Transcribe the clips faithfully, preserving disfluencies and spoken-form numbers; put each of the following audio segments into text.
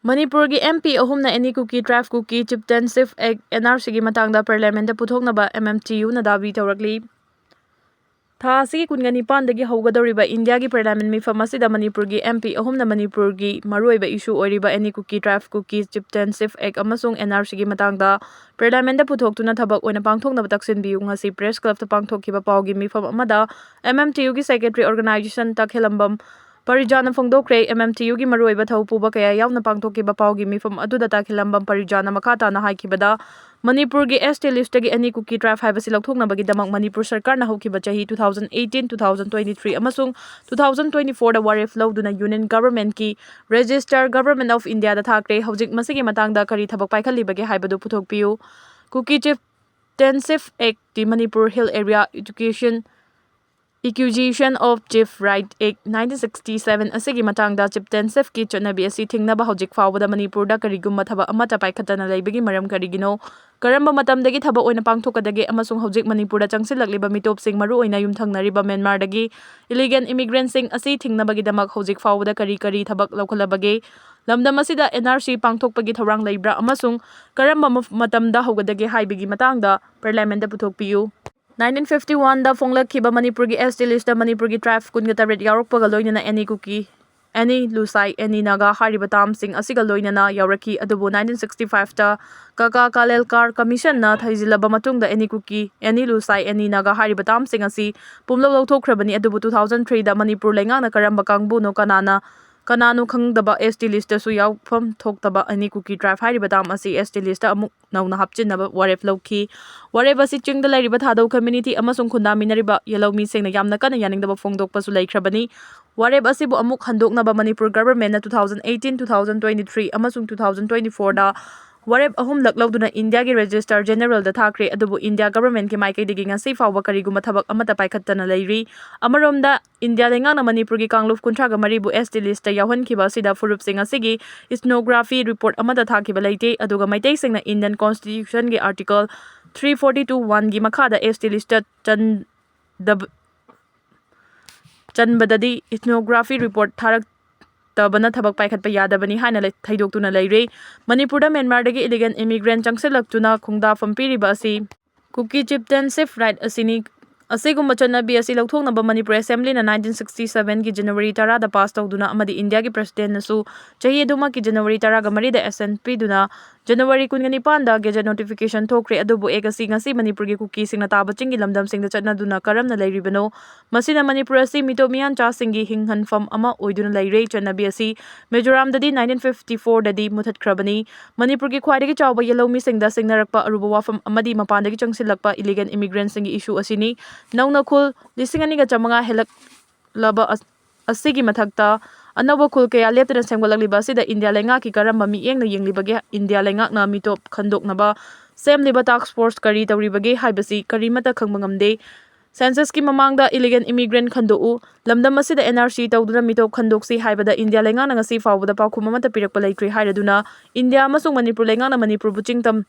ꯃꯅꯤꯄꯨꯔꯒꯤ M P ꯑꯍꯨꯝꯅ Any Kuki Tribe Kuki Chieftainship Act, N R C ꯒꯤ ꯃꯇꯥꯡꯗ Parliament ꯇ ꯄꯨꯊꯣꯛꯅꯕ M M T U ꯅ ꯗꯥꯕꯤ ꯇꯧꯔꯛꯂꯤ꯫ ꯊꯥ ꯑꯁꯤꯒꯤ ꯀꯨꯟꯒ ꯅꯤꯄꯥꯟꯗꯒꯤ ꯍꯧꯒꯗꯧꯔꯤꯕ ꯏꯟꯗꯤꯌꯥꯒꯤ Parliament ꯃꯤꯐꯝ ꯑꯁꯤꯗ ꯃꯅꯤꯄꯨꯔꯒꯤ M P ꯑꯍꯨꯝꯅ ꯃꯅꯤꯄꯨꯔꯒꯤ ꯃꯔꯨꯑꯣꯏꯕ issue ꯑꯣꯏꯔꯤꯕ Any Kuki Tribe Kuki Chieftainship Act ꯑꯃꯁꯨꯡ N R C ꯒꯤ ꯃꯇꯥꯡꯗ Parliament ꯇ ꯄꯨꯊꯣꯛꯇꯨꯅ ꯊꯕꯛ ꯑꯣꯏꯅ ꯄꯥꯡꯊꯣꯛꯅꯕ ꯇꯛꯁꯤꯟꯕꯤꯌꯨ꯫ ꯉꯁꯤ Press Club ꯇ ꯄꯥꯡꯊꯣꯛꯈꯤꯕ ꯄꯥꯎꯒꯤ ꯃꯤꯐꯝ ꯑꯃꯗ M M T U ꯒꯤ Secretary Organization ꯇꯈꯦꯂꯝꯕꯝ ꯄꯔꯤꯖꯥꯅ ꯐꯣꯡꯗꯣꯛꯈ꯭ꯔꯦ꯫ M M T U ꯒꯤ ꯃꯔꯨꯑꯣꯏꯕ ꯊꯧ ꯄꯨꯕ ꯀꯌꯥ ꯌꯥꯎꯅ ꯄꯥꯡꯊꯣꯛꯈꯤꯕ ꯄꯥꯎꯒꯤ ꯃꯤꯐꯝ ꯑꯗꯨꯗ ꯇꯈꯦꯂꯝꯕꯝ ꯄꯔꯤꯖꯥꯅ ꯃꯈꯥ ꯇꯥꯅ ꯍꯥꯏꯈꯤꯕꯗ, ꯃꯅꯤꯄꯨꯔꯒꯤ S T list ꯇꯒꯤ Any Kuki Tribe ꯍꯥꯏꯕꯁꯤ ꯂꯧꯊꯣꯛꯅꯕꯒꯤꯗꯃꯛ ꯃꯅꯤꯄꯨꯔ ꯁꯔꯀꯥꯔꯅ ꯍꯧꯈꯤꯕ ꯆꯍꯤ two thousand eighteen, two thousand twenty-three ꯑꯃꯁꯨꯡ two thousand twenty-four ꯗ ꯋꯥꯔꯦꯞ ꯂꯧꯗꯨꯅ Union Government ꯀꯤ Register Government of India ꯗ ꯊꯥꯈ꯭ꯔꯦ꯫ ꯍꯧꯖꯤꯛ ꯃꯁꯤꯒꯤ ꯃꯇꯥꯡꯗ ꯀꯔꯤ ꯊꯕꯛ ꯄꯥꯏꯈꯠꯂꯤꯕꯒꯦ ꯍꯥꯏꯕꯗꯨ ꯄꯨꯊꯣꯛꯄꯤꯌꯨ꯫ Kuki Chieftainship Act T Manipur Hill Area Education Acquisition of Chief Right Act nineteen sixty-seven ꯑꯁꯤꯒꯤ ꯃꯇꯥꯡꯗ chieftainship ꯀꯤ ꯆꯠꯅꯕꯤ ꯑꯁꯤ ꯊꯤꯡꯅꯕ ꯍꯧꯖꯤꯛ ꯐꯥꯎꯕꯗ ꯃꯅꯤꯄꯨꯔꯗ ꯀꯔꯤꯒꯨꯝꯕ ꯊꯕꯛ ꯑꯃꯠꯇ ꯄꯥꯏꯈꯠꯇꯅ ꯂꯩꯕꯒꯤ ꯃꯔꯝ ꯀꯔꯤꯒꯤꯅꯣ? ꯀꯔꯝꯕ ꯃꯇꯝꯗꯒꯤ ꯊꯕꯛ ꯑꯣꯏꯅ ꯄꯥꯡꯊꯣꯛꯀꯗꯒꯦ? ꯑꯃꯁꯨꯡ ꯍꯧꯖꯤꯛ ꯃꯅꯤꯄꯨꯔꯗ ꯆꯪꯁꯤꯜꯂꯛꯂꯤꯕ ꯃꯤꯇꯣꯞꯁꯤꯡ, ꯃꯔꯨꯑꯣꯏꯅ ꯌꯨꯝꯊꯪꯅꯔꯤꯕ ꯃ꯭ꯌꯥꯟꯃꯥꯔꯗꯒꯤ illegal immigrant ꯁꯤꯡ ꯑꯁꯤ ꯊꯤꯡꯅꯕꯒꯤꯗꯃꯛ ꯍꯧꯖꯤꯛ ꯐꯥꯎꯕꯗ ꯀꯔꯤ ꯀꯔꯤ ꯊꯕꯛ ꯂꯧꯈꯠꯂꯕꯒꯦ? ꯂꯝꯗꯝ ꯑꯁꯤꯗ N R C ꯄꯥꯡꯊꯣꯛꯄꯒꯤ ꯊꯧꯔꯥꯡ ꯂꯩꯕ꯭ꯔꯥ ꯑꯃꯁꯨꯡ ꯀꯔꯝꯕ ꯃ-, ꯃꯇꯝꯗ ꯍꯧꯒꯗꯒꯦ ꯍꯥꯏꯕꯒꯤ ꯃꯇꯥꯡꯗ Parliament ꯇ ꯄꯨꯊꯣꯛꯄꯤꯌꯨ꯫ Nineteen fifty-one ꯗ ꯐꯣꯡꯂꯛꯈꯤꯕ ꯃꯅꯤꯄꯨꯔꯒꯤ S T list ꯇ ꯃꯅꯤꯄꯨꯔꯒꯤ tribe ꯀꯨꯟꯒ ꯇꯔꯦꯠ ꯌꯥꯎꯔꯛꯄꯒ ꯂꯣꯏꯅꯅ Any Kuki, Any Lusai, Any Naga ꯍꯥꯏꯔꯤꯕ term ꯁꯤꯡ ꯑꯁꯤꯒ ꯂꯣꯏꯅꯅ ꯌꯥꯎꯔꯛꯈꯤ꯫ ꯑꯗꯨꯕꯨ nineteen sixty-five ꯇ ꯀꯀꯥ ꯀꯥꯂꯦꯜꯀꯥꯔ Commission ꯅ ꯊꯤꯖꯤꯜꯂꯕ ꯃꯇꯨꯡꯗ Any Kuki, Any Lusai, Any Naga ꯍꯥꯏꯔꯤꯕ term ꯁꯤꯡ ꯑꯁꯤ ꯄꯨꯝꯂꯧ ꯂꯧꯊꯣꯛꯈ꯭ꯔꯕꯅꯤ꯫ ꯑꯗꯨꯕꯨ two thousand three ꯗ ꯃꯅꯤꯄꯨꯔ ꯂꯩꯉꯥꯛꯅ ꯀꯔꯝꯕ ꯀꯥꯡꯕꯨꯅꯣ, ꯀꯅꯥꯅ, ꯀꯅꯥꯅꯣ ꯈꯪꯗꯕ S T list ꯇꯁꯨ ꯌꯥꯎꯐꯝ ꯊꯣꯛꯇꯕ Any Kuki Tribe ꯍꯥꯏꯔꯤꯕ term ꯑꯁꯤ S T list ꯇ ꯑꯃꯨꯛ ꯅꯧꯅ ꯍꯥꯞꯆꯤꯟꯅꯕ ꯋꯥꯔꯦꯞ ꯂꯧꯈꯤ꯫ ꯋꯥꯔꯦꯞ ꯑꯁꯤ ꯆꯤꯡꯗ ꯂꯩꯔꯤꯕ ꯊꯥꯗꯧ community ꯑꯃꯁꯨꯡ ꯈꯨꯟꯗꯥꯃꯤꯟꯅꯔꯤꯕ ꯌꯦꯜꯍꯧ ꯃꯤꯁꯤꯡꯅ ꯌꯥꯝꯅ ꯀꯟꯅ ꯌꯥꯅꯤꯡꯗꯕ ꯐꯣꯡꯗꯣꯛꯄꯁꯨ ꯂꯩꯈ꯭ꯔꯕꯅꯤ꯫ ꯋꯥꯔꯦꯞ ꯑꯁꯤꯕꯨ ꯑꯃꯨꯛ ꯍꯟꯗꯣꯛꯅꯕ ꯃꯅꯤꯄꯨꯔ government ꯅ two thousand eighteen, two thousand twenty-three ꯑꯃꯁꯨꯡ two thousand twenty-four ꯗ ꯋꯥꯔꯦꯞ ꯑꯍꯨꯝꯂꯛ ꯂꯧꯗꯨꯅ ꯏꯟꯗꯤꯌꯥꯒꯤ Registrar General ꯗ ꯊꯥꯈ꯭ꯔꯦ꯫ ꯑꯗꯨꯕꯨ ꯏꯟꯗꯤꯌꯥ government ꯀꯤ ꯃꯥꯏꯀꯩꯗꯒꯤ ꯉꯁꯤ ꯐꯥꯎꯕ ꯀꯔꯤꯒꯨꯝꯕ ꯊꯕꯛ ꯑꯃꯠꯇ ꯄꯥꯏꯈꯠꯇꯅ ꯂꯩꯔꯤ꯫ ꯑꯃꯔꯣꯝꯗ, ꯏꯟꯗꯤꯌꯥ ꯂꯩꯉꯥꯛꯅ ꯃꯅꯤꯄꯨꯔꯒꯤ ꯀꯥꯡꯂꯨꯞ ꯀꯨꯟꯊ꯭ꯔꯥꯒ ꯃꯔꯤꯕꯨ S T list ꯇ ꯌꯥꯎꯍꯟꯈꯤꯕ ꯑꯁꯤꯗ ꯐꯨꯔꯨꯞꯁꯤꯡ ꯑꯁꯤꯒꯤ ethnography report ꯑꯃꯠꯇ ꯊꯥꯈꯤꯕ ꯂꯩꯇꯦ꯫ ꯑꯗꯨꯒ ꯃꯩꯇꯩꯁꯤꯡꯅ Indian Constitution ꯒꯤ Article three forty-two one ꯒꯤ ꯃꯈꯥꯗ S T list ꯇ ꯆꯟꯗꯕ-, ꯆꯟꯕꯗꯗꯤ ethnography report ꯊꯥꯔꯛ-, ꯂꯩꯔꯛꯇꯕꯅ ꯊꯕꯛ ꯄꯥꯏꯈꯠꯄ ꯌꯥꯗꯕꯅꯤ ꯍꯥꯏꯅ ꯂꯩ-, ꯊꯩꯗꯣꯛꯇꯨꯅ ꯂꯩꯔꯦ꯫ ꯃꯅꯤꯄꯨꯔꯗ ꯃ꯭ꯌꯥꯟꯃꯥꯔꯗꯒꯤ ꯏꯂꯤꯒꯦꯜ ꯏꯃꯤꯒ꯭ꯔꯦꯟ ꯆꯪꯁꯤꯜꯂꯛꯇꯨꯅ ꯈꯣꯡꯗꯥꯐꯝ ꯄꯤꯔꯤꯕ ꯑꯁꯤ ꯀꯨꯀꯤ ꯆꯤꯞꯇꯦꯟꯁꯤꯞ ꯔꯥꯏꯠ ꯑꯁꯤꯅꯤ꯫ ꯑꯁꯤꯒꯨꯝꯕ ꯆꯠꯅꯕꯤ ꯑꯁꯤ ꯂꯧꯊꯣꯛꯅꯕ ꯃꯅꯤꯄꯨꯔ ꯑꯦꯁꯦꯝꯕ꯭ꯂꯤꯅ ꯅꯥꯏꯟꯇꯤꯟ ꯁꯤꯛꯁꯇꯤ ꯁꯚꯦꯟꯒꯤ ꯖꯅꯋꯥꯔꯤ ꯇꯔꯥꯗ ꯄꯥꯁ ꯇꯧꯗꯨꯅ ꯑꯃꯗꯤ ꯏꯟꯗꯤꯌꯥꯒꯤ ꯄ꯭ꯔꯦꯁꯤꯗꯦꯟꯠꯅꯁꯨ ꯆꯍꯤ ꯑꯗꯨꯃꯛꯀꯤ ꯖꯅꯋꯥꯔꯤ ꯇꯔꯥꯒ ꯃꯔꯤꯗ ꯑꯦꯁꯦꯟ ꯄꯤꯗꯨꯅ ꯖꯅꯋꯥꯔꯤ ꯀꯨꯟꯒ ꯅꯤꯄꯥꯟꯗ ꯒꯦꯖꯦꯠ ꯅꯣꯇꯤꯐꯤꯀꯦꯁꯟ ꯊꯣꯛꯈ꯭ꯔꯦ꯫ ꯑꯗꯨꯕꯨ ꯑꯦꯛ ꯑꯁꯤ ꯉꯁꯤ ꯃꯅꯤꯄꯨꯔꯒꯤ ꯀꯨꯀꯤꯁꯤꯡꯅ ꯇꯥꯕ ꯆꯤꯡꯒꯤ ꯂꯝꯗꯝꯁꯤꯡꯗ ꯆꯠꯅꯗꯨꯅ ꯀꯔꯝꯅ ꯂꯩꯔꯤꯕꯅꯣ? ꯃꯁꯤꯅ ꯃꯅꯤꯄꯨꯔ ꯑꯁꯤ ꯃꯤꯇꯣꯞ ꯃꯤꯌꯥꯟꯆꯥꯁꯤꯡꯒꯤ ꯍꯤꯡꯍꯟꯐꯝ ꯑꯃ ꯑꯣꯏꯗꯨꯅ ꯂꯩꯔꯦ꯫ ꯆꯠꯅꯕꯤ ꯑꯁꯤ ꯃꯤꯖꯣꯔꯥꯝꯗꯗꯤ ꯅꯥꯏꯟꯇꯤꯟ ꯐꯤꯐꯇꯤ ꯐꯣꯔꯗꯗꯤ ꯃꯨꯊꯠꯈ꯭ꯔꯕꯅꯤ꯫ ꯃꯅꯤꯄꯨꯔꯒꯤ ꯈ꯭ꯋꯥꯏꯗꯒꯤ ꯆꯥꯎꯕ ꯌꯦꯜꯍꯧꯃꯤꯁꯤꯡꯗ ꯁꯤꯡꯅꯔꯛꯄ ꯑꯔꯨꯕ ꯋꯥꯐꯝ ꯑꯃꯗꯤ ꯃꯄꯥꯟꯗꯒꯤ ꯆꯪꯁꯤꯜꯂꯛꯄ ꯏꯂꯤꯒꯦꯜ ꯏꯃꯤꯒ꯭ꯔꯦꯟꯁꯤꯡꯒꯤ ꯏꯁꯨ ꯑꯁꯤꯅꯤ꯫ ꯅꯧꯅ ꯈꯨꯜ ꯂꯤꯁꯤꯡ ꯑꯅꯤꯒ ꯆꯥꯃꯉꯥ ꯍꯦꯜꯂꯛꯂꯕ ꯑꯁ-, ꯑꯁꯤꯒꯤ ꯃꯊꯛꯇ ꯑꯅꯧꯕ ꯈꯨꯜ ꯀꯌꯥ ꯂꯦꯞꯇꯅ ꯁꯦꯝꯒꯠꯂꯛꯂꯤꯕ ꯑꯁꯤꯗ ꯏꯟꯗꯤꯌꯥ ꯂꯩꯉꯥꯛꯀꯤ ꯀꯔꯝꯕ ꯃꯤꯠꯌꯦꯡꯅ ꯌꯦꯡꯂꯤꯕꯒꯦ? ꯏꯟꯗꯤꯌꯥ ꯂꯩꯉꯥꯛꯅ ꯃꯤꯇꯣꯞ ꯈꯟꯗꯣꯛꯅꯕ ꯁꯦꯝꯂꯤꯕ ꯇꯥꯛꯁ ꯐꯣꯔꯁ ꯀꯔꯤ ꯇꯧꯔꯤꯕꯒꯦ ꯍꯥꯏꯕꯁꯤ ꯀꯔꯤꯃꯠꯇ ꯈꯪꯕ ꯉꯝꯗꯦ꯫ ꯁꯦꯟꯁꯁꯀꯤ ꯃꯃꯥꯡꯗ ꯏꯂꯤꯒꯦꯜ ꯏꯃꯤꯒ꯭ꯔꯦꯟ ꯈꯟꯗꯣꯛꯎ, ꯂꯝꯗꯝ ꯑꯁꯤꯗ ꯑꯦꯟ ꯑꯥꯔ ꯁꯤ ꯇꯧꯗꯨꯅ ꯃꯤꯇꯣꯞ ꯈꯟꯗꯣꯛꯁꯤ ꯍꯥꯏꯕꯗ ꯏꯟꯗꯤꯌꯥ ꯂꯩꯉꯥꯛꯅ ꯉꯁꯤ ꯐꯥꯎꯕꯗ ꯄꯥꯎꯈꯨꯝ ꯑꯃꯠꯇ ꯄꯤꯔꯛꯄ ꯂꯩꯇ꯭ꯔꯤ ꯍꯥꯏꯔꯗꯨꯅ ꯏꯟꯗꯤꯌꯥ ꯑꯃꯁꯨꯡ ꯃꯅꯤꯄꯨꯔ ꯂꯩꯉꯥꯛꯅ ꯃꯅꯤꯄꯨꯔꯕꯨ ꯆꯤꯡꯇꯝ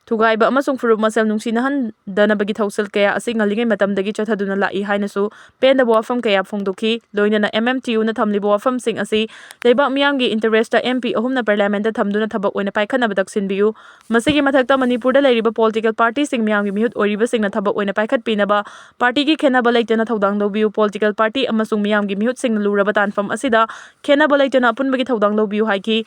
ꯊꯨꯒꯥꯏꯕ ꯑꯃꯁꯨꯡ ꯐꯨꯔꯨꯞ ꯃꯁꯦꯜ ꯅꯨꯡꯁꯤꯅꯍꯟꯗꯅꯕꯒꯤ ꯊꯧꯁꯤꯜ ꯀꯌꯥ ꯑꯁꯤ ꯉꯜꯂꯤꯉꯩ ꯃꯇꯝꯗꯒꯤ ꯆꯠꯊꯗꯨꯅ ꯂꯥꯛꯏ ꯍꯥꯏꯅꯁꯨ ꯄꯦꯟꯗꯕ ꯋꯥꯐꯝ ꯀꯌꯥ ꯐꯣꯡꯗꯣꯛꯈꯤ꯫ ꯂꯣꯏꯅꯅ ꯑꯦꯝ ꯑꯦꯝ ꯇꯤ ꯌꯨꯅ ꯊꯝꯂꯤꯕ ꯋꯥꯐꯝꯁꯤꯡ ꯑꯁꯤ ꯂꯩꯕꯥꯛ ꯃꯤꯌꯥꯝꯒꯤ ꯏꯟꯇꯔꯦꯁꯇ ꯑꯦꯝ ꯄꯤ ꯑꯍꯨꯝꯅ ꯄꯥꯔꯂꯤꯌꯥꯃꯦꯟꯠꯇ ꯊꯝꯗꯨꯅ ꯊꯕꯛ ꯑꯣꯏꯅ ꯄꯥꯏꯈꯠꯅꯕ ꯇꯛꯁꯤꯟꯕꯤꯌꯨ꯫ ꯃꯁꯤꯒꯤ ꯃꯊꯛꯇ ꯃꯅꯤꯄꯨꯔꯗ ꯂꯩꯔꯤꯕ ꯄꯣꯂꯤꯇꯤꯀꯦꯜ ꯄꯥꯔꯇꯤꯁꯤꯡ ꯃꯤꯌꯥꯝꯒꯤ ꯃꯤꯍꯨꯠ ꯑꯣꯏꯔꯤꯕꯁꯤꯡꯅ ꯊꯕꯛ ꯑꯣꯏꯅ ꯄꯥꯏꯈꯠꯄꯤꯅꯕ ꯄꯥꯔꯇꯤꯒꯤ ꯈꯦꯟꯅꯕ ꯂꯩꯇꯅ ꯊꯧꯗꯥꯡ ꯂꯧꯕꯤꯌꯨ꯫ ꯄꯣꯂꯤꯇꯤꯀꯦꯜ ꯄꯥꯔꯇꯤ ꯑꯃꯁꯨꯡ ꯃꯤꯌꯥꯝꯒꯤ ꯃꯤꯍꯨꯠꯁꯤꯡꯅ ꯂꯨꯔꯕ ꯇꯥꯟꯐꯝ ꯑꯁꯤꯗ ꯈꯦꯟꯅꯕ ꯂꯩꯇꯅ ꯑꯄꯨꯟꯕꯒꯤ ꯊꯧꯗꯥꯡ ꯂꯧꯕꯤꯌꯨ ꯍꯥꯏꯈꯤ꯫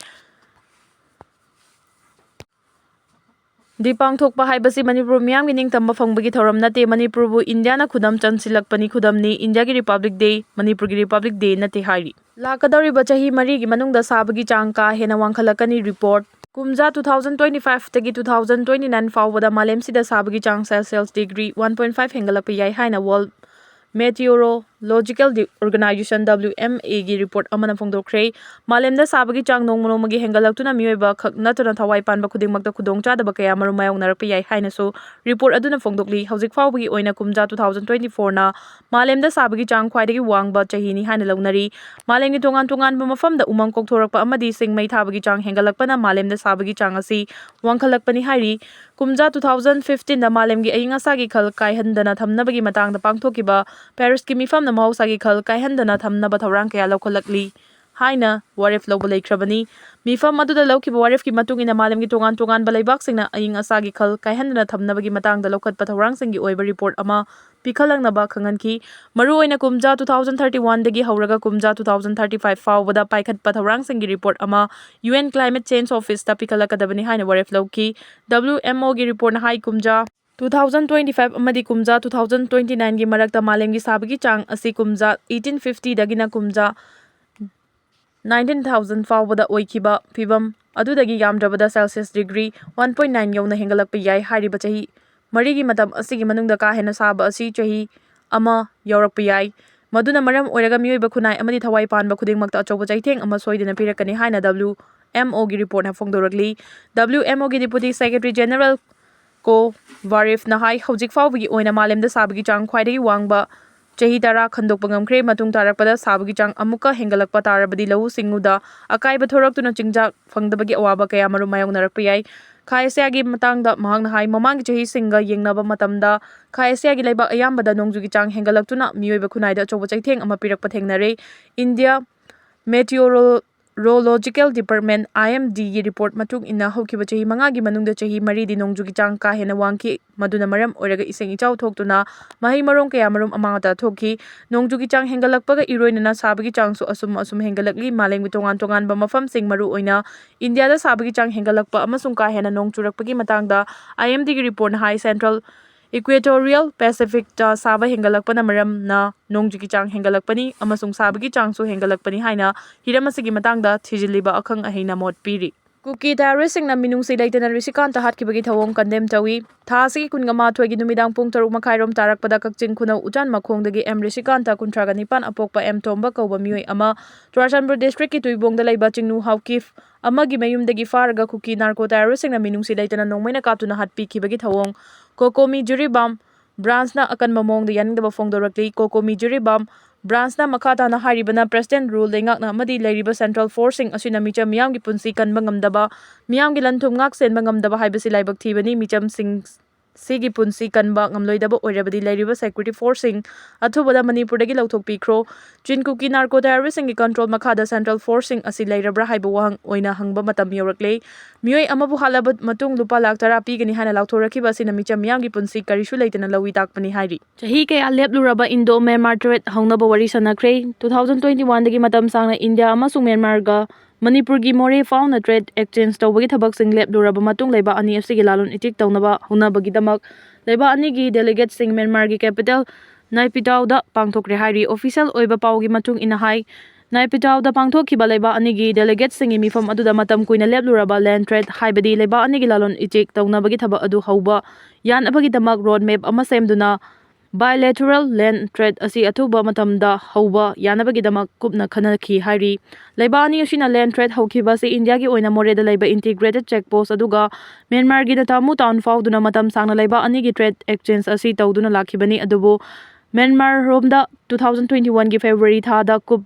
ꯗꯤ ꯄꯥꯡꯊꯣꯛꯄ ꯍꯥꯏꯕꯁꯤ ꯃꯅꯤꯄꯨꯔ ꯃꯤꯌꯥꯝꯒꯤ ꯅꯤꯡꯇꯝꯕ ꯐꯪꯕꯒꯤ ꯊꯧꯔꯝ ꯅꯠꯇꯦ꯫ ꯃꯅꯤꯄꯨꯔꯕꯨ ꯏꯟꯗꯤꯌꯥꯅ ꯈꯨꯗꯝ ꯆꯟꯁꯤꯜꯂꯛꯄꯅꯤ, ꯈꯨꯗꯝꯅꯤ꯫ ꯏꯟꯗꯤꯌꯥꯒꯤ ꯔꯤꯄꯕ꯭ꯂꯤꯛ ꯗꯦ ꯃꯅꯤꯄꯨꯔꯒꯤ ꯔꯤꯄꯕ꯭ꯂꯤꯛ ꯗꯦ ꯅꯠꯇꯦ ꯍꯥꯏꯔꯤ꯫ ꯂꯥꯛꯀꯗꯧꯔꯤꯕ ꯆꯍꯤ ꯃꯔꯤꯒꯤ ꯃꯅꯨꯡꯗ ꯁꯥꯕꯒꯤ ꯆꯥꯡ ꯀꯥ ꯍꯦꯟꯅ ꯋꯥꯡꯈꯠꯂꯛꯀꯅꯤ꯫ ꯔꯤꯄꯣꯔꯠ꯫ ꯀꯨꯝꯖꯥ two thousand twenty five ꯇꯒꯤ two thousand twenty nine ꯐꯥꯎꯕꯗ ꯃꯥꯂꯦꯝꯁꯤꯗ ꯁꯥꯕꯒꯤ ꯆꯥꯡ Celsius degree one point five ꯍꯦꯟꯒꯠꯂꯛꯄ ꯌꯥꯏ ꯍꯥꯏꯅ ꯋꯥꯔꯜꯗ ꯃꯦꯇꯤꯑꯣꯔꯣꯂꯣꯖꯤꯀꯦꯜ ꯗꯤ-, ꯑꯣꯔꯒꯅꯥꯏꯖꯦꯁꯟ, W M A, ꯒꯤ ꯔꯤꯄꯣꯔꯠ ꯑꯃꯅ ꯐꯣꯡꯗꯣꯛꯈ꯭ꯔꯦ꯫ ꯃꯥꯂꯦꯝꯗ ꯁꯥꯕꯒꯤ ꯆꯥꯡ ꯅꯣꯡꯃ ꯅꯣꯡꯃꯒꯤ ꯍꯦꯟꯒꯠꯂꯛꯇꯨꯅ ꯃꯤꯑꯣꯏꯕ ꯈꯛ ꯅꯠꯇꯅ ꯊꯋꯥꯏ ꯄꯥꯟꯕ ꯈꯨꯗꯤꯡꯃꯛꯇ ꯈꯨꯗꯣꯡꯆꯥꯗꯕ ꯀꯌꯥ ꯑꯃꯔꯣꯝ ꯃꯥꯌꯣꯛꯅꯔꯛꯄ ꯌꯥꯏ ꯍꯥꯏꯅꯁꯨ ꯔꯤꯄꯣꯔꯠ ꯑꯗꯨꯅ ꯐꯣꯡꯗꯣꯛꯂꯤ꯫ ꯍꯧꯖꯤꯛ ꯐꯥꯎꯕꯒꯤ ꯑꯣꯏꯅ ꯀꯨꯝꯖꯥ two thousand twenty fourꯅ ꯃꯥꯂꯦꯝꯗ ꯁꯥꯕꯒꯤ ꯆꯥꯡ ꯈ꯭ꯋꯥꯏꯗꯒꯤ ꯋꯥꯡꯕ ꯆꯍꯤꯅꯤ ꯍꯥꯏꯅ ꯂꯧꯅꯔꯤ꯫ ꯃꯥꯂꯦꯝꯒꯤ ꯇꯣꯉꯥꯟ ꯇꯣꯉꯥꯟꯕ ꯃꯐꯝꯗ ꯎꯃꯪ ꯀꯣꯛꯊꯣꯔꯛꯄ ꯑꯃꯗꯤ ꯁꯤꯡ ꯃꯩ ꯊꯥꯕꯒꯤ ꯆꯥꯡ ꯍꯦꯟꯒꯠꯂꯛꯄꯅ ꯃꯥꯂꯦꯝꯗ ꯁꯥꯕꯒꯤ ꯆꯥꯡ ꯑꯁꯤ ꯋꯥꯡꯈꯠꯂꯛꯄꯅꯤ ꯍꯥꯏꯔꯤ꯫ ꯀꯨꯝꯖꯥ two thousand fifteenꯗ ꯃꯥꯂꯦꯝꯒꯤ ꯑꯏꯪ ꯑꯁꯥꯒꯤ ꯈꯜ ꯀꯥꯏꯍꯟꯗꯅ ꯊꯝꯅꯕꯒꯤ ꯃꯇꯥꯡꯗ ꯄꯥꯡꯊꯣꯛꯈꯤꯕ ꯄꯦꯔꯤꯁꯀꯤ ꯃꯤꯐꯝꯅ ꯃꯍꯧꯁꯥꯒꯤ ꯈꯜ ꯀꯥꯏꯍꯟꯗꯅ ꯊꯝꯅꯕ ꯊꯧꯔꯥꯡ ꯀꯌꯥ ꯂꯧꯈꯠꯂꯛꯂꯤ꯫ ꯍꯥꯏꯅ ꯋꯥꯔꯦꯞ ꯂꯧꯕ ꯂꯩꯈ꯭ꯔꯕꯅꯤ꯫ ꯃꯤꯐꯝ ꯑꯗꯨꯗ ꯂꯧꯈꯤꯕ ꯋꯥꯔꯦꯞꯀꯤ ꯃꯇꯨꯡ ꯏꯟꯅ ꯃꯥꯂꯦꯝꯒꯤ ꯇꯣꯉꯥꯟ ꯇꯣꯉꯥꯟꯕ ꯂꯩꯕꯥꯛꯁꯤꯡꯅ ꯑꯏꯪ ꯑꯁꯥꯒꯤ ꯈꯜ ꯀꯥꯏꯍꯟꯗꯅ ꯊꯝꯅꯕꯒꯤ ꯃꯇꯥꯡꯗ ꯂꯧꯈꯠꯄ ꯊꯧꯔꯥꯡꯁꯤꯡꯒꯤ ꯑꯣꯏꯕ ꯔꯤꯄꯣꯔꯠ ꯑꯃ ꯄꯤꯈꯠꯂꯛꯅꯕ ꯈꯪꯍꯟꯈꯤ꯫ ꯃꯔꯨꯑꯣꯏꯅ ꯀꯨꯝꯖꯥ two thousand thirty one ꯗꯒꯤ ꯍꯧꯔꯒ ꯀꯨꯝꯖꯥ two thousand thirty five ꯐꯥꯎꯕꯗ ꯄꯥꯏꯈꯠꯄ ꯊꯧꯔꯥꯡꯁꯤꯡꯒꯤ ꯔꯤꯄꯣꯔꯠ ꯑꯃ U N Climate Change Office ꯇ ꯄꯤꯈꯠꯂꯛꯀꯗꯕꯅꯤ ꯍꯥꯏꯅ ꯋꯥꯔꯦꯞ ꯂꯧꯈꯤ꯫ W M O ꯒꯤ ꯔꯤꯄꯣꯔꯠꯅ ꯍꯥꯏ, ꯀꯨꯝꯖꯥ two thousand twenty five ꯑꯃꯗꯤ ꯀꯨꯝꯖꯥ two thousand twenty nine ꯒꯤ ꯃꯔꯛꯇ ꯃꯥꯂꯦꯝꯒꯤ ꯁꯥꯕꯒꯤ ꯆꯥꯡ ꯑꯁꯤ ꯀꯨꯝꯖꯥ eighteen fifty ꯗꯒꯤꯅ ꯀꯨꯝꯖꯥ nineteen thousand ꯐꯥꯎꯕꯗ ꯑꯣꯏꯈꯤꯕ ꯐꯤꯚꯝ ꯑꯗꯨꯗꯒꯤ ꯌꯥꯝꯗ꯭ꯔꯕꯗ Celsius degree one point nine ꯌꯧꯅ ꯍꯦꯟꯒꯠꯂꯛꯄ ꯌꯥꯏ꯫ ꯍꯥꯏꯔꯤꯕ ꯆꯍꯤ ꯃꯔꯤꯒꯤ ꯃꯇꯝ ꯑꯁꯤꯒꯤ ꯃꯅꯨꯡꯗ ꯀꯥ ꯍꯦꯟꯅ ꯁꯥꯕ ꯑꯁꯤ ꯆꯍꯤ ꯑꯃ ꯌꯥꯎꯔꯛꯄ ꯌꯥꯏ꯫ ꯃꯗꯨꯅ ꯃꯔꯝ ꯑꯣꯏꯔꯒ ꯃꯤꯑꯣꯏꯕ ꯈꯨꯟꯅꯥꯏ ꯑꯃꯗꯤ ꯊꯋꯥꯏ ꯄꯥꯟꯕ ꯈꯨꯗꯤꯡꯃꯛꯇ ꯑꯆꯧꯕ ꯆꯩꯊꯦꯡ ꯑꯃ ꯁꯣꯏꯗꯅ ꯄꯤꯔꯛꯀꯅꯤ ꯍꯥꯏꯅ W M O ꯒꯤ ꯔꯤꯄꯣꯔꯠꯅ ꯐꯣꯡꯗꯣꯔꯛꯂꯤ꯫ W M O ꯒꯤ Deputy Secretary General ꯀꯣ ꯋꯥꯔꯦꯐꯅ ꯍꯥꯏ, ꯍꯧꯖꯤꯛ ꯐꯥꯎꯕꯒꯤ ꯑꯣꯏꯅ ꯃꯥꯂꯦꯝꯗ ꯁꯥꯕꯒꯤ ꯆꯥꯡ ꯈ꯭ꯋꯥꯏꯗꯒꯤ ꯋꯥꯡꯕ ꯆꯍꯤ ꯇꯔꯥ ꯈꯟꯗꯣꯛꯄ ꯉꯝꯈ꯭ꯔꯦ꯫ ꯃꯇꯨꯡ ꯇꯥꯔꯛꯄꯗ ꯁꯥꯕꯒꯤ ꯆꯥꯡ ꯑꯃꯨꯛꯀ ꯍꯦꯟꯒꯠꯂꯛꯄ ꯇꯥꯔꯕꯗꯤ ꯂꯧꯎ ꯁꯤꯡꯎꯗ ꯑꯀꯥꯏꯕ ꯊꯣꯔꯛꯇꯨꯅ ꯆꯤꯟꯖꯥꯛ ꯐꯪꯗꯕꯒꯤ ꯑꯋꯥꯕ ꯀꯌꯥ ꯃꯔꯨꯝ ꯃꯥꯌꯣꯛꯅꯔꯛꯄ ꯌꯥꯏ꯫ ꯈꯥ ꯑꯦꯁꯤꯌꯥꯒꯤ ꯃꯇꯥꯡꯗ ꯃꯍꯥꯛꯅ ꯍꯥꯏ, ꯃꯃꯥꯡꯒꯤ ꯆꯍꯤꯁꯤꯡꯒ ꯌꯦꯡꯅꯕ ꯃꯇꯝꯗ ꯈꯥ ꯑꯦꯁꯤꯌꯥꯒꯤ ꯂꯩꯕꯥꯛ ꯑꯌꯥꯝꯕꯗ ꯅꯣꯡꯖꯨꯒꯤ ꯆꯥꯡ ꯍꯦꯟꯒꯠꯂꯛꯇꯨꯅ ꯃꯤꯑꯣꯏꯕ ꯈꯨꯟꯅꯥꯏꯗ ꯑꯆꯧꯕ ꯆꯩꯊꯦꯡ ꯑꯃ ꯄꯤꯔꯛꯄ ꯊꯦꯡꯅꯔꯦ꯫ India Meteorological Department, I M D ꯒꯤ ꯔꯤꯄꯣꯔꯠ ꯃꯇꯨꯡ ꯏꯟꯅ, ꯍꯧꯈꯤꯕ ꯆꯍꯤ ꯃꯉꯥꯒꯤ ꯃꯅꯨꯡꯗ ꯆꯍꯤ ꯃꯔꯤꯗꯤ ꯅꯣꯡꯖꯨꯒꯤ ꯆꯥꯡ ꯀꯥ ꯍꯦꯟꯅ ꯋꯥꯡꯈꯤ, ꯃꯗꯨꯅ ꯃꯔꯝ ꯑꯣꯏꯔꯒ ꯏꯁꯤꯡ ꯏꯆꯥꯎ ꯊꯣꯛꯇꯨꯅ ꯃꯍꯩ ꯃꯔꯣꯡ ꯀꯌꯥ ꯃꯔꯨꯝ ꯑꯃꯥꯡ ꯑꯇꯥ ꯊꯣꯛꯈꯤ꯫ ꯅꯣꯡꯖꯨꯒꯤ ꯆꯥꯡ ꯍꯦꯟꯒꯠꯂꯛꯄꯒ ꯏꯔꯣꯏꯅꯅ ꯁꯥꯕꯒꯤ ꯆꯥꯡꯁꯨ ꯑꯁꯨꯝ ꯑꯁꯨꯝ ꯍꯦꯟꯒꯠꯂꯛꯂꯤ꯫ ꯃꯥꯂꯦꯝꯒꯤ ꯇꯣꯉꯥꯟ ꯇꯣꯉꯥꯟꯕ ꯃꯐꯝꯁꯤꯡ, ꯃꯔꯨꯑꯣꯏꯅ ꯏꯟꯗꯤꯌꯥꯗ ꯁꯥꯕꯒꯤ ꯆꯥꯡ ꯍꯦꯟꯒꯠꯂꯛꯄ ꯑꯃꯁꯨꯡ ꯀꯥ ꯍꯦꯟꯅ ꯅꯣꯡ ꯆꯨꯔꯛꯄꯒꯤ ꯃꯇꯥꯡꯗ I M D ꯒꯤ ꯔꯤꯄꯣꯔꯠꯅ ꯍꯥꯏ, Central Equatorial Pacific ꯇ ꯁꯥꯕ ꯍꯦꯟꯒꯠꯂꯛꯄꯅ ꯃꯔꯝꯅ ꯅꯣꯡꯖꯨꯒꯤ ꯆꯥꯡ ꯍꯦꯟꯒꯠꯂꯛꯄꯅꯤ ꯑꯃꯁꯨꯡ ꯁꯥꯕꯒꯤ ꯆꯥꯡꯁꯨ ꯍꯦꯟꯒꯠꯂꯛꯄꯅꯤ ꯍꯥꯏꯅ ꯍꯤꯔꯝ ꯑꯁꯤꯒꯤ ꯃꯇꯥꯡꯗ ꯊꯤꯖꯤꯜꯂꯤꯕ ꯑꯈꯪ ꯑꯍꯩꯅ ꯃꯣꯠ ꯄꯤꯔꯤ꯫ ꯀꯨꯀꯤ ꯇꯦꯔꯣꯔꯤꯁꯁꯤꯡꯅ ꯃꯤꯅꯨꯡꯁꯤ ꯂꯩꯇꯅ ꯔꯤꯁꯤꯀꯥꯟꯇ ꯍꯥꯠꯈꯤꯕꯒꯤ ꯊꯧꯑꯣꯡ ꯀꯟꯗꯦꯝ ꯇꯧꯏ꯫ ꯊꯥ ꯑꯁꯤꯒꯤ ꯀꯨꯟꯒ ꯃꯥꯊꯣꯏꯒꯤ ꯅꯨꯃꯤꯗꯥꯡ ꯄꯨꯡ ꯇꯔꯨꯛ ꯃꯈꯥꯏꯔꯣꯝ ꯇꯥꯔꯛꯄꯗ ꯀꯛꯆꯤꯡ ꯈꯨꯅꯧ ꯎꯆꯥꯟ ꯃꯈꯣꯡꯗꯒꯤ ꯑꯦꯝ ꯔꯤꯁꯤꯀꯥꯟꯇ, ꯀꯨꯟꯊ꯭ꯔꯥꯒ ꯅꯤꯄꯥꯟ, ꯑꯄꯣꯛꯄ ꯑꯦꯝ ꯇꯣꯝꯕ ꯀꯧꯕ ꯃꯤꯑꯣꯏ ꯑꯃ ꯆꯨꯔꯆꯥꯟꯄꯨꯔ ꯗꯤꯁꯇ꯭ꯔꯤꯛꯀꯤ ꯇꯨꯏꯕꯣꯡꯗ ꯂꯩꯕ ꯆꯤꯡꯅꯨ ꯍꯥꯎꯀꯤꯐ ꯑꯃꯒꯤ ꯃꯌꯨꯝꯗꯒꯤ ꯐꯥꯔꯒ ꯀꯨꯀꯤ ꯅꯥꯔꯀꯣ ꯇꯦꯔꯣꯔꯤꯁꯁꯤꯡꯅ ꯃꯤꯅꯨꯡꯁꯤ ꯂꯩꯇꯅ ꯅꯣꯡꯃꯩꯅ ꯀꯥꯞꯇꯨꯅ ꯍꯥꯠꯄꯤꯈꯤꯕꯒꯤ ꯊꯧꯑꯣꯡ ꯀꯣꯀꯣꯃꯤ ꯖꯤꯔꯤꯕꯥꯝ ꯕ꯭ꯔꯥꯟꯁꯅ ꯑꯀꯟꯕ ꯃꯑꯣꯡꯗ ꯌꯥꯅꯤꯡꯗꯕ ꯐꯣꯡꯗꯣꯔꯛꯂꯤ꯫ ꯀꯣꯀꯣꯃꯤ ꯖꯤꯔꯤꯕꯥꯝ ꯕ꯭ꯔꯥꯟꯁꯅ ꯃꯈꯥ ꯇꯥꯅ ꯍꯥꯏꯔꯤꯕꯅ, ꯄ꯭ꯔꯦꯁꯤꯗꯦꯟꯠ ꯔꯨꯜ ꯂꯩꯉꯥꯛꯅ ꯑꯃꯗꯤ ꯂꯩꯔꯤꯕ ꯁꯦꯟꯇ꯭ꯔꯦꯜ ꯐꯣꯔꯁꯁꯤꯡ ꯑꯁꯤꯅ ꯃꯤꯆꯝ ꯃꯤꯌꯥꯝꯒꯤ ꯄꯨꯟꯁꯤ ꯀꯟꯕ ꯉꯝꯗꯕ, ꯃꯤꯌꯥꯝꯒꯤ ꯂꯟ ꯊꯨꯝ ꯉꯥꯛ ꯁꯦꯟꯕ ꯉꯝꯗꯕ ꯍꯥꯏꯕꯁꯤ ꯂꯥꯏꯕꯛ ꯊꯤꯕꯅꯤ꯫ ꯃꯤꯆꯝꯁꯤꯡ ꯁꯤꯒꯤ ꯄꯨꯟꯁꯤ ꯀꯟꯕ ꯉꯝꯂꯣꯏꯗꯕ ꯑꯣꯏꯔꯕꯗꯤ ꯂꯩꯔꯤꯕ security forceꯁꯤꯡ ꯑꯊꯨꯕꯗ ꯃꯅꯤꯄꯨꯔꯗꯒꯤ ꯂꯧꯊꯣꯛꯄꯤꯈ꯭ꯔꯣ꯫ ꯆꯤꯟ ꯀꯨꯀꯤ narco terroristꯁꯤꯡꯒꯤ control ꯃꯈꯥꯗ central forceꯁꯤꯡ ꯑꯁꯤ ꯂꯩꯔꯕ꯭ꯔꯥ ꯍꯥꯏꯕ ꯋꯥꯍꯪ ꯑꯣꯏꯅ ꯍꯪꯕ ꯃꯇꯝ ꯌꯧꯔꯛꯂꯦ꯫ ꯃꯤꯑꯣꯏ ꯑꯃꯕꯨ ꯍꯥꯠꯂꯕ ꯃꯇꯨꯡ ꯂꯨꯄꯥ ꯂꯥꯈ ꯇꯔꯥ ꯄꯤꯒꯅꯤ ꯍꯥꯏꯅ ꯂꯥꯎꯊꯣꯔꯛꯈꯤꯕ ꯑꯁꯤꯅ ꯃꯤꯆꯝ ꯃꯤꯌꯥꯝꯒꯤ ꯄꯨꯟꯁꯤ ꯀꯔꯤꯁꯨ ꯂꯩꯇꯅ ꯂꯧꯏ ꯇꯥꯛꯄꯅꯤ ꯍꯥꯏꯔꯤ꯫ ꯆꯍꯤ ꯀꯌꯥ ꯂꯦꯞꯂꯨꯔꯕ Indo Myanmar trade ꯍꯧꯅꯕ ꯋꯥꯔꯤ ꯁꯥꯟꯅꯈ꯭ꯔꯦ꯫ Two thousand twenty oneꯗꯒꯤ ꯃꯇꯝ ꯁꯥꯡꯅ ꯏꯟꯗꯤꯌꯥ ꯑꯃꯁꯨꯡ ꯃ꯭ꯌꯥꯟꯃꯥꯔꯒ ꯃꯅꯤꯄꯨꯔꯒꯤ ꯃꯣꯔꯦ ꯐꯥꯎꯅ trade exchange ꯇꯧꯕꯒꯤ ꯊꯕꯛꯁꯤꯡ ꯂꯦꯞꯂꯨꯔꯕ ꯃꯇꯨꯡ ꯂꯩꯕꯥꯛ ꯑꯅꯤ ꯑꯁꯤꯒꯤ ꯂꯂꯣꯟ ꯏꯇꯤꯛ ꯇꯧꯅꯕ ꯍꯧꯅꯕꯒꯤꯗꯃꯛ ꯂꯩꯕꯥꯛ ꯑꯅꯤꯒꯤ delegateꯁꯤꯡ ꯃ꯭ꯌꯥꯟꯃꯥꯔꯒꯤ capital ꯅꯥꯏꯄꯤꯇꯥꯎꯗ ꯄꯥꯡꯊꯣꯛꯈ꯭ꯔꯦ ꯍꯥꯏꯔꯤ꯫ Official ꯑꯣꯏꯕ ꯄꯥꯎꯒꯤ ꯃꯇꯨꯡ ꯏꯟꯅ ꯍꯥꯏ, ꯅꯥꯏꯄꯤꯇꯥꯎꯗ ꯄꯥꯡꯊꯣꯛꯈꯤꯕ ꯂꯩꯕꯥꯛ ꯑꯅꯤꯒꯤ delegateꯁꯤꯡꯒꯤ ꯃꯤꯐꯝ ꯑꯗꯨꯗ ꯃꯇꯝ ꯀꯨꯏꯅ ꯂꯦꯞꯂꯨꯔꯕ land trade, ꯍꯥꯏꯕꯗꯤ ꯂꯩꯕꯥꯛ ꯑꯅꯤꯒꯤ ꯂꯂꯣꯟ ꯏꯇꯤꯛ ꯇꯧꯅꯕꯒꯤ ꯊꯕꯛ ꯑꯗꯨ ꯍꯧꯕ ꯌꯥꯅꯕꯒꯤꯗꯃꯛ road map ꯑꯃ ꯁꯦꯝꯗꯨꯅ bilateral land trade ꯑꯁꯤ ꯑꯊꯨꯕ ꯃꯇꯝꯗ ꯍꯧꯕ ꯌꯥꯅꯕꯒꯤꯗꯃꯛ ꯀꯨꯞꯅ ꯈꯟꯅꯈꯤ ꯍꯥꯏꯔꯤ꯫ ꯂꯩꯕꯥꯛ ꯑꯅꯤ ꯑꯁꯤꯅ land trade ꯍꯧꯈꯤꯕ ꯑꯁꯤ ꯏꯟꯗꯤꯌꯥꯒꯤ ꯑꯣꯏꯅ ꯃꯣꯔꯦꯗ ꯂꯩꯕ integrated check post ꯑꯗꯨꯒ ꯃ꯭ꯌꯥꯟꯃꯥꯔꯒꯤ ꯅꯇꯥꯃꯨ town ꯐꯥꯎꯗꯨꯅ ꯃꯇꯝ ꯁꯥꯡꯅ ꯂꯩꯕꯥꯛ ꯑꯅꯤꯒꯤ trade exchange ꯑꯁꯤ ꯇꯧꯗꯨꯅ ꯂꯥꯛꯈꯤꯕꯅꯤ꯫ ꯑꯗꯨꯕꯨ ꯃ꯭ꯌꯥꯟꯃꯥꯔ ꯔꯣꯝꯗ two thousand twenty oneꯒꯤ February ꯊꯥꯗ ꯀꯨꯞ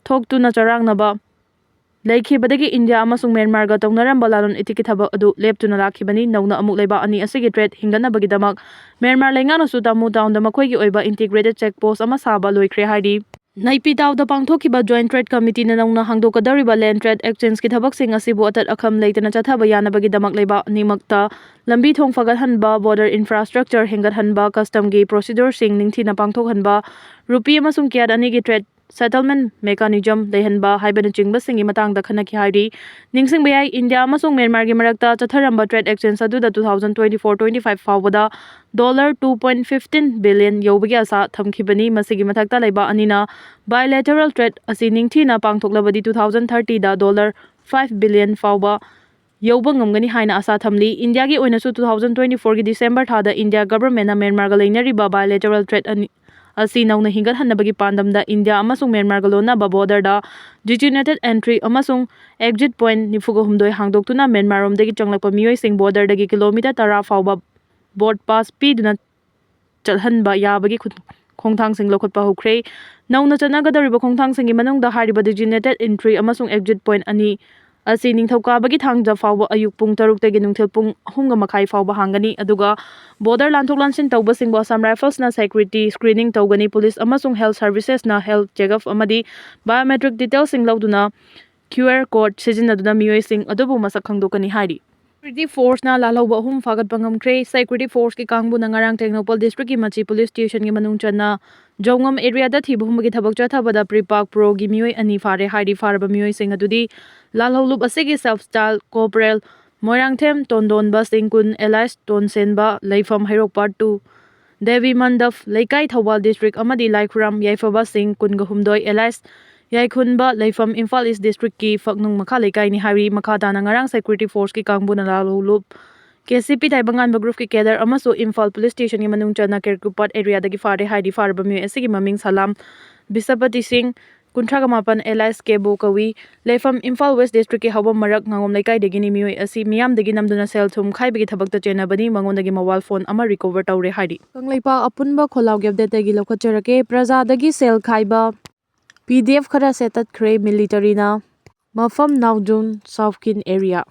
ꯊꯣꯛꯇꯨꯅ ꯆꯔꯥꯡꯅꯕ ꯂꯩꯈꯤꯕꯗꯒꯤ ꯏꯟꯗꯤꯌꯥ ꯑꯃꯁꯨꯡ ꯃ꯭ꯌꯥꯟꯃꯥꯔꯒ ꯇꯧꯅꯔꯝꯕ ꯂꯂꯣꯟ ꯏꯇꯤꯛꯀꯤ ꯊꯕꯛ ꯑꯗꯨ ꯂꯦꯞꯇꯨꯅ ꯂꯥꯛꯈꯤꯕꯅꯤ꯫ ꯅꯧꯅ ꯑꯃꯨꯛ ꯂꯩꯕꯥꯛ ꯑꯅꯤ ꯑꯁꯤꯒꯤ trade ꯍꯤꯡꯒꯠꯅꯕꯒꯤꯗꯃꯛ ꯃ꯭ꯌꯥꯟꯃꯥꯔ ꯂꯩꯉꯥꯛꯅꯁꯨ ꯇꯥꯃꯨ townꯗ ꯃꯈꯣꯏꯒꯤ ꯑꯣꯏꯕ integrated check post ꯑꯃ ꯁꯥꯕ ꯂꯣꯏꯈ꯭ꯔꯦ ꯍꯥꯏꯔꯤ꯫ ꯅꯥꯏꯄꯤꯇꯥꯎꯗ ꯄꯥꯡꯊꯣꯛꯈꯤꯕ Joint Trade Committeeꯅ ꯅꯧꯅ ꯍꯥꯡꯗꯣꯛꯀꯗꯧꯔꯤꯕ land trade exchangeꯀꯤ ꯊꯕꯛꯁꯤꯡ ꯑꯁꯤꯕꯨ ꯑꯇꯠ ꯑꯈꯝ ꯂꯩꯇꯅ ꯆꯠꯊꯕ ꯌꯥꯅꯕꯒꯤꯗꯃꯛ ꯂꯩꯕꯥꯛ ꯑꯅꯤꯃꯛꯇ ꯂꯝꯕꯤ ꯊꯣꯡ ꯐꯒꯠꯍꯟꯕ, border infrastructure ꯍꯦꯟꯒꯠꯍꯟꯕ, customꯒꯤ procedureꯁꯤꯡ ꯅꯤꯡꯊꯤꯅ ꯄꯥꯡꯊꯣꯛꯍꯟꯕ, ꯔꯨꯄꯤ ꯑꯃꯁꯨꯡ ꯀ꯭ꯌꯥꯠ ꯑꯅꯤꯒꯤ trade settlement mechanism ꯂꯩꯍꯟꯕ ꯍꯥꯏꯕꯅꯆꯤꯡꯕꯁꯤꯡꯒꯤ ꯃꯇꯥꯡꯗ ꯈꯟꯅꯈꯤ ꯍꯥꯏꯔꯤ꯫ ꯅꯤꯡꯁꯤꯡꯕ ꯌꯥꯏ, ꯏꯟꯗꯤꯌꯥ ꯑꯃꯁꯨꯡ ꯃ꯭ꯌꯥꯟꯃꯥꯔꯒꯤ ꯃꯔꯛꯇ ꯆꯠꯊꯔꯝꯕ trade exchange ꯑꯗꯨꯗ two thousand twenty four twenty five ꯐꯥꯎꯕꯗ dollar two point fifteen billion ꯌꯧꯕꯒꯤ ꯑꯥꯁꯥ ꯊꯝꯈꯤꯕꯅꯤ꯫ ꯃꯁꯤꯒꯤ ꯃꯊꯛꯇ ꯂꯩꯕꯥꯛ ꯑꯅꯤꯅ bilateral trade ꯑꯁꯤ ꯅꯤꯡꯊꯤꯅ ꯄꯥꯡꯊꯣꯛꯂꯕꯗꯤ two thousand thirtyꯗ dollar five billion ꯐꯥꯎꯕ ꯌꯧꯕ ꯉꯝꯒꯅꯤ ꯍꯥꯏꯅ ꯑꯥꯁꯥ ꯊꯝꯂꯤ꯫ ꯏꯟꯗꯤꯌꯥꯒꯤ ꯑꯣꯏꯅꯁꯨ two thousand twenty fourꯒꯤ December ꯊꯥꯗ ꯏꯟꯗꯤꯌꯥ governmentꯅ ꯃ꯭ꯌꯥꯟꯃꯥꯔꯒ ꯂꯩꯅꯔꯤꯕ bilateral trade ꯑꯅꯤ ꯑꯁꯤ ꯅꯧꯅ ꯍꯤꯡꯒꯠꯍꯟꯅꯕꯒꯤ ꯄꯥꯟꯗꯝꯗ ꯏꯟꯗꯤꯌꯥ ꯑꯃꯁꯨꯡ ꯃ꯭ꯌꯥꯟꯃꯥꯔꯒ ꯂꯣꯟꯅꯕ borderꯗ designated entry ꯑꯃꯁꯨꯡ exit point ꯅꯤꯐꯨꯒ ꯍꯨꯝꯗꯣꯏ ꯍꯥꯡꯗꯣꯛꯇꯨꯅ ꯃ꯭ꯌꯥꯟꯃꯥꯔꯔꯣꯝꯗꯒꯤ ꯆꯪꯂꯛꯄ ꯃꯤꯑꯣꯏꯁꯤꯡ borderꯗꯒꯤ kilometre ꯇꯔꯥ ꯐꯥꯎꯕ board pass ꯄꯤꯗꯨꯅ ꯆꯠꯍꯟꯕ ꯌꯥꯕꯒꯤ ꯈꯨ-, ꯈꯣꯡꯊꯥꯡꯁꯤꯡ ꯂꯧꯈꯠꯄ ꯍꯧꯈ꯭ꯔꯦ꯫ ꯅꯧꯅ ꯆꯠꯅꯒꯗꯧꯔꯤꯕ ꯈꯣꯡꯊꯥꯡꯁꯤꯡꯒꯤ ꯃꯅꯨꯡꯗ ꯍꯥꯏꯔꯤꯕ designated entry ꯑꯃꯁꯨꯡ exit point ꯑꯅꯤ ꯑꯁꯤ ꯅꯤꯡꯊꯧꯀꯥꯕꯒꯤ ꯊꯥꯡꯖ ꯐꯥꯎꯕ ꯑꯌꯨꯛ ꯄꯨꯡ ꯇꯔꯨꯛꯇꯒꯤ ꯅꯨꯡꯊꯤꯜ ꯄꯨꯡ ꯑꯍꯨꯝꯒ ꯃꯈꯥꯏ ꯐꯥꯎꯕ ꯍꯥꯡꯒꯅꯤ꯫ ꯑꯗꯨꯒ border ꯂꯥꯟꯊꯣꯛ ꯂꯥꯟꯁꯤꯟ ꯇꯧꯕꯁꯤꯡꯕꯨ Assam Riflesꯅ security screening ꯇꯧꯒꯅꯤ꯫ Police ꯑꯃꯁꯨꯡ health servicesꯅ health checkup ꯑꯃꯗꯤ biometric detailsꯁꯤꯡ ꯂꯧꯗꯨꯅ QR code ꯁꯤꯖꯤꯟꯅꯗꯨꯅ ꯃꯤꯑꯣꯏꯁꯤꯡ ꯑꯗꯨꯕꯨ ꯃꯁꯛ ꯈꯪꯗꯣꯛꯀꯅꯤ ꯍꯥꯏꯔꯤ꯫ Security forceꯅ ꯂꯥꯜꯍꯧꯕ ꯑꯍꯨꯝ ꯐꯥꯒꯠꯄ ꯉꯝꯈ꯭ꯔꯦ꯫ Security forceꯀꯤ ꯀꯥꯡꯕꯨꯅ ꯉꯔꯥꯡ ꯇꯦꯡꯅꯧꯄꯜ districtꯀꯤ ꯃꯆꯤ police stationꯒꯤ ꯃꯅꯨꯡ ꯆꯟꯅ ꯖꯧꯉꯝ areaꯗ ꯊꯤꯕ ꯍꯨꯝꯕꯒꯤ ꯊꯕꯛ ꯆꯠꯊꯕꯗ PREPAK Proꯒꯤ ꯃꯤꯑꯣꯏ ꯑꯅꯤ ꯐꯥꯔꯦ ꯍꯥꯏꯔꯤ꯫ ꯐꯥꯔꯕ ꯃꯤꯑꯣꯏꯁꯤꯡ ꯑꯗꯨꯗꯤ ꯂꯥꯜꯍꯧꯂꯨꯞ ꯑꯁꯤꯒꯤ sub style corporal ꯃꯣꯏꯔꯥꯡꯊꯦꯝ ꯇꯣꯟꯗꯣꯟꯕ ꯁꯤꯡ ꯀꯨꯟ alias ꯇꯣꯟꯁꯦꯟꯕ, ꯂꯩꯐꯝ ꯍꯩꯔꯣꯛ part two, ꯗꯦꯕꯤ ꯃꯟꯗꯞ ꯂꯩꯀꯥꯏ, ꯊꯧꯕꯥꯜ district ꯑꯃꯗꯤ ꯂꯥꯏꯈꯨꯔꯥꯝ ꯌꯥꯏꯐꯕ ꯁꯤꯡ ꯀꯨꯟꯒ ꯍꯨꯝꯗꯣꯏ alias ꯌꯥꯏꯈꯨꯟꯕ, ꯂꯩꯐꯝ ꯏꯝꯐꯥꯜ East districtꯀꯤ ꯐꯛꯅꯨꯡ ꯃꯈꯥ ꯂꯩꯀꯥꯏꯅꯤ ꯍꯥꯏꯔꯤ꯫ ꯃꯈꯥ ꯇꯥꯅ ꯉꯔꯥꯡ security forceꯀꯤ ꯀꯥꯡꯕꯨꯅ ꯂꯥꯜꯍꯧꯂꯨꯞ KCP ꯇꯥꯏꯕꯪꯉꯥꯟꯕ groupꯀꯤ cadre ꯑꯃꯁꯨ ꯏꯝꯐꯥꯜ police stationꯒꯤ ꯃꯅꯨꯡ ꯆꯟꯅ ꯀꯦꯔꯀꯨꯄꯥꯠ areaꯗꯒꯤ ꯐꯥꯔꯦ ꯍꯥꯏꯔꯤ꯫ ꯐꯥꯔꯕ ꯃꯤꯑꯣꯏ ꯑꯁꯤꯒꯤ ꯃꯃꯤꯡ ꯁꯂꯥꯝ ꯕꯤꯁꯄꯇꯤ ꯁꯤꯡ, ꯀꯨꯟꯊ꯭ꯔꯥꯒ ꯃꯥꯄꯟ alias ꯀꯦꯕꯣ ꯀꯧꯏ꯫ ꯂꯩꯐꯝ ꯏꯝꯐꯥꯜ West districtꯀꯤ ꯍꯥꯎꯕꯝ ꯃꯔꯛ ꯉꯥꯉꯣꯝ ꯂꯩꯀꯥꯏꯗꯒꯤꯅꯤ꯫ ꯃꯤꯑꯣꯏ ꯑꯁꯤ ꯃꯤꯌꯥꯝꯗꯒꯤ ꯅꯝꯗꯨꯅ ꯁꯦꯜ ꯊꯨꯝ ꯈꯥꯏꯕꯒꯤ ꯊꯕꯛꯇ ꯆꯦꯟꯅꯕꯅꯤ꯫ ꯃꯉꯣꯟꯗꯒꯤ mobile phone ꯑꯃ recover ꯇꯧꯔꯦ ꯍꯥꯏꯔꯤ꯫ ꯀꯪꯂꯩꯄꯥꯛ ꯑꯄꯨꯟꯕ ꯈꯣꯜꯂꯥꯎꯒꯤ updateꯇꯒꯤ ꯂꯧꯈꯠꯆꯔꯛꯀꯦ꯫ ꯄ꯭ꯔꯖꯥꯗꯒꯤ ꯁꯦꯜ ꯈꯥꯏꯕ PDF ꯈꯔ ꯁꯦꯠꯇꯠꯈ꯭ꯔꯦ militaryꯅ꯫ ꯃꯐꯝ ꯅꯥꯎꯖꯨꯟ South Kin area꯫